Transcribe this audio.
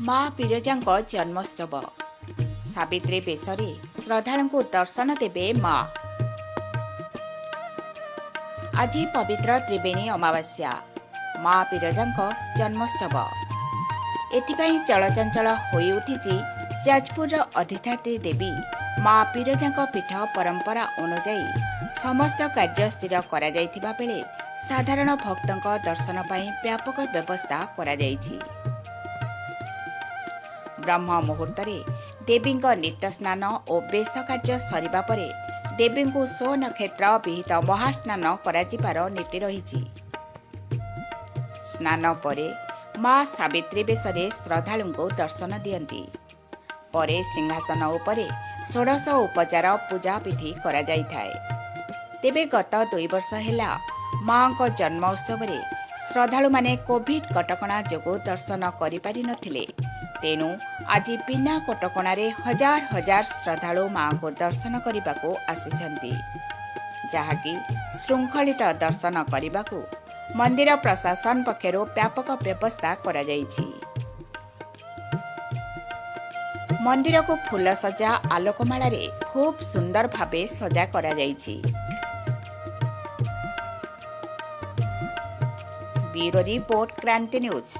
ମା ବିରଜାଙ୍କ ଜନ୍ମୋତ୍ସବ। ସାବିତ୍ରୀ ବେଶରେ ଶ୍ରଦ୍ଧାଳୁଙ୍କୁ ଦର୍ଶନ ଦେବେ ମା। ଆଜି ପବିତ୍ର ତ୍ରିବେଣୀ ଅମାବାସ୍ୟା, ମା ବିରଜାଙ୍କ ଜନ୍ମୋତ୍ସବ। ଏଥିପାଇଁ ଚଳଚଞ୍ଚଳ ହୋଇଉଠିଛି ଯାଜପୁରର ଅଧିଷ୍ଠାତ୍ରୀ ଦେବୀ ମା ବିରଜାଙ୍କ ପୀଠ। ପରମ୍ପରା ଅନୁଯାୟୀ ସମସ୍ତ କାର୍ଯ୍ୟ ସ୍ଥିର କରାଯାଇଥିବା ବେଳେ ସାଧାରଣ ଭକ୍ତଙ୍କ ଦର୍ଶନ ପାଇଁ ବ୍ୟାପକ ବ୍ୟବସ୍ଥା କରାଯାଇଛି। ବ୍ରହ୍ମ ମୁହୂର୍ତ୍ତରେ ଦେବୀଙ୍କ ନିତ୍ୟ ସ୍ନାନ ଓ ବେଶ କାର୍ଯ୍ୟ ସରିବା ପରେ ଦେବୀଙ୍କୁ ସ୍ୱନକ୍ଷତ୍ର ବିହିତ ମହାସ୍ନାନ କରାଯିବାର ନୀତି ରହିଛି। ସ୍ନାନ ପରେ ମା ସାବିତ୍ରୀ ବେଶରେ ଶ୍ରଦ୍ଧାଳୁଙ୍କୁ ଦର୍ଶନ ଦିଅନ୍ତି। ପରେ ସିଂହାସନ ଉପରେ ଷୋଡ଼ଶ ଉପଚାର ପୂଜାବିଧି କରାଯାଇଥାଏ। ତେବେ ଗତ 2 ବର୍ଷ ହେଲା ମାଙ୍କ ଜନ୍ମ ଉତ୍ସବରେ ଶ୍ରଦ୍ଧାଳୁମାନେ କୋଭିଡ କଟକଣା ଯୋଗୁଁ ଦର୍ଶନ କରିପାରିନଥିଲେ। ତେଣୁ ଆଜି ବିନା କଟକଣାରେ ହଜାର ହଜାର ଶ୍ରଦ୍ଧାଳୁ ମାଙ୍କୁ ଦର୍ଶନ କରିବାକୁ ଆସିଛନ୍ତି, ଯାହାକି ଶୃଙ୍ଖଳିତ ଦର୍ଶନ କରିବାକୁ ମନ୍ଦିର ପ୍ରଶାସନ ପକ୍ଷରୁ ବ୍ୟାପକ ବ୍ୟବସ୍ଥା କରାଯାଇଛି। ମନ୍ଦିରକୁ ଫୁଲସଜା, ଆଲୋକମାଳାରେ ଖୁବ୍ ସୁନ୍ଦର ଭାବେ ସଜା କରାଯାଇଛି। ବ୍ୟୁରୋ ରିପୋର୍ଟ, କ୍ରାନ୍ତି ନ୍ୟୁଜ୍।